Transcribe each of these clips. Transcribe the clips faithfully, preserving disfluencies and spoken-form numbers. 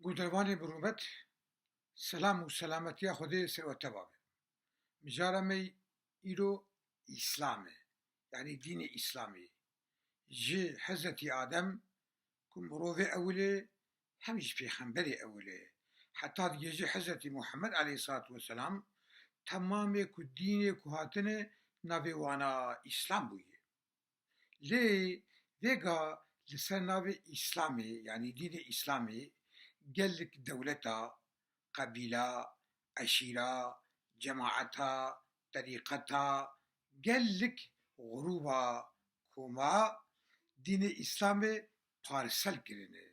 Guhdarvanê bi rûmet, selam û selametiya Xwedê ser we teva be. Mijara me îro Îslam e, yanî dînê Îslamê. Ji Hezretî Adem ku mirovê ewil e, hem jî pêxemberê ewil e. Heta digihêje Hezretî Muhammed aleyhissalatu vesselam, temamê ku dînê ku hatine navê wana Îslam bûye. Lê vêga li ser navê Îslamê, yanî dînê Îslamê, gelek dewleta, qebîla, eşîra, cemaeta, terîqeta, gelek grûba, koma dînê Îslamê parsel kirine.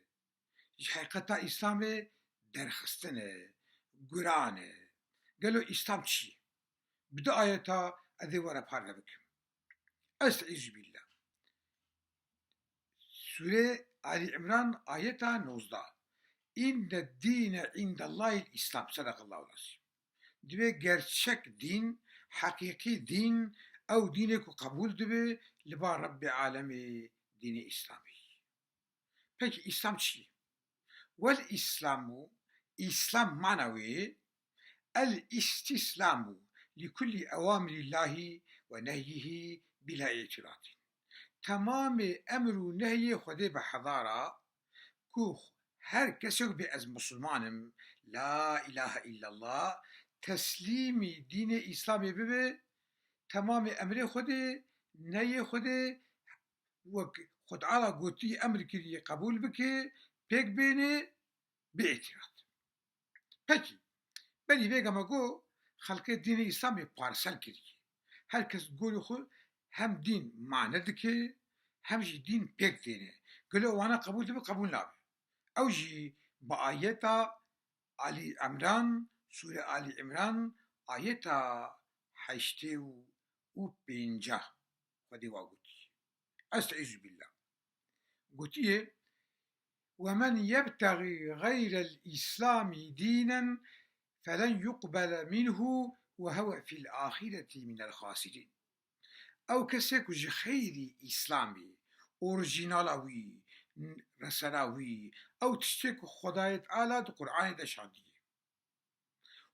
Ji heqîqeta Îslamê derxistine, guran e. Gelo Îslam çi ye? Bi du ayeta ez ê we re parve bikim. Estaizu billah. Sûrê Ali Imran, ayeta nozdeh. Înne dîne îndellahil Îslam. Sedeqallahu azîm. Divê gerçek dîn, heqîqî dîn, ew dînê ku qebûl dibe li ba Rebbê alemê, dînê Îslamê. Peki Îslam çi ye? Wel Îslamu, Îslam mana wê ye, el îstîslamu li kullî ewamirîllahî we nehyihî bîla îtîradî. Temamê emr û nehyê Xwedê bi hezara ku her kesek bê ez misilman im, la îlahe îllallah, teslîmî dînê Îslamê bibe, temamê emrê Xwedê, nehyê Xwedê, wek Xwe Teala gotî, emr kirî, qebûl bike, pêk bêne, bi îtîrad. Pekî, berî vêga me got, xelkê dînê Îslamê parsel kiriye. Her kes gorî xwe hem dîn mane dike, hem jî dîn pêk têne. Gelo wana qebûl dibe, qebûl nabe? Ew jî bi ayeta Ali Imran, Sûre Ali Imran, ayeta heştê û pêncah, Xwedê wa gotiye. Estaizu billah. Gotiye, "Ve men yebtagî gayrel Îslamî dînen felen yuqbele minhu ve huve fil ahireti minel xasirîn." Ew kesê ku ji xeyrî Îslamê, orîjînala wî, n-, resena wî, ew tiştê ku Xwedayê Teala di Qur'anê de şandiye.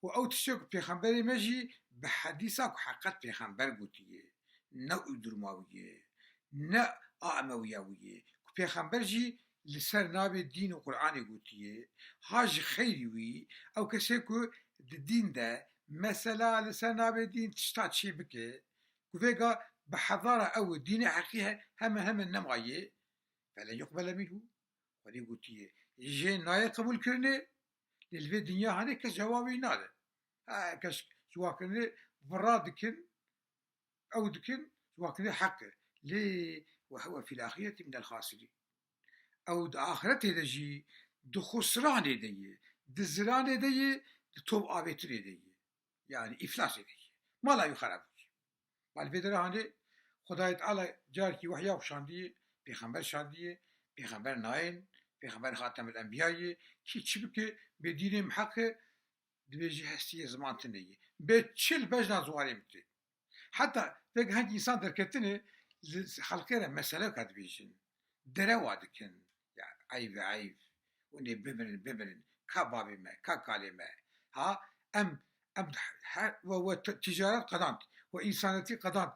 Û ew tiştê ku Pêxemberê me jî bi hedîsa ku heqet Pêxember gotiye, ne uydurma wî ye, ne a Emewiya wî ye, ku Pêxember jî li ser navê dîn û Qur'anê gotiye, ha ji xeyrî wî, ew kesê ku di dîn de mesela li ser navê dîn tişta çê bike, ku vêga bi hezara ew dînê heqî he-, hemen hemen nemaye, felen yuqbele minhu, Xwedê gotiye, jê nayê qebûlkirinê, lê li vê dinya hanê kes cewabî nade. Her kes ji wa kirinê vira dikin, ew dikin, ji wa kirinê heq e. Lê ve huve fil ahireti minel xasirîn. Ew di axiretê de jî di xusranê de ye, di ziranê de ye, di top avêtinê de ye. Yanî îflasê de ye. Mala wî xerab bûye. Bal vê dera hanê Xwedayê Teala carekî wehya şandiye, pêxember şandiye, pêxember nayên, pêxember Xatemil Enbiya ye, kî çi bike bê dînê min heq e, dibêjî hestiyê ziman tune ye. Bê çil bejna ziwanê min tê. Heta vek heng însan derketine li xelkê re mesele ka dibêjin. Derewa dikin. Ya eyv e eyv. Hûn ê bimirin, bimirin. Ka bavê me, ka kalê me. Ha, em, em he-, we, we ti-, ticaret qedand, we însanetî qedand.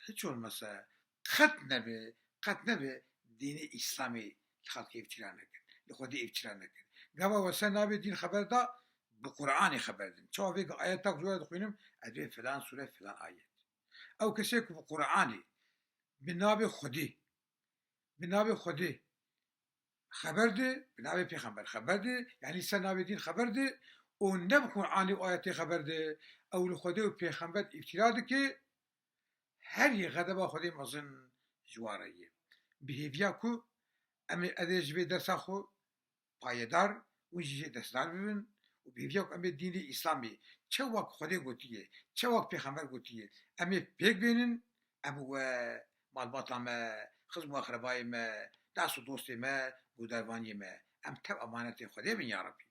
Hiç olmasa qet nebe, qet nebe dînê Îslamê li xelkê îftira nekin. Li Xwedê îftira nekin. Gava we ser navê dîn xeber da, bi Qur'anê xeber din. Çawa vê ayeta ku ji we re dixwînim, ez vê filan sûre, filan ayet. Ew kesê ku bi Qur'anê, bi navê Xwedê, bi navê Xwedê xeber de, bi navê pêxember xeber de, yanî ser navê dîn xeber de û ne bi Qur'anê û ayetê xeber de, ew li Xwedê û pêxember îftira dike, herî xedeba Xwedê mezin ji wan re ye. Bi hêviya ku em ê, ez ê ji vê dersa xwe payedar, hûn jî jê destdar bibin û bi hêviya ku em ê dînê Îslamê, çawa ku Xwedê gotiye, çawa ku Pêxember gotiye, em ê pêk bênin, em û we, malbata me, xizm û axrebayê me, nas û dostê me, guhdarvaniyê me, em tev emanetê Xwedê bin ya Rebî.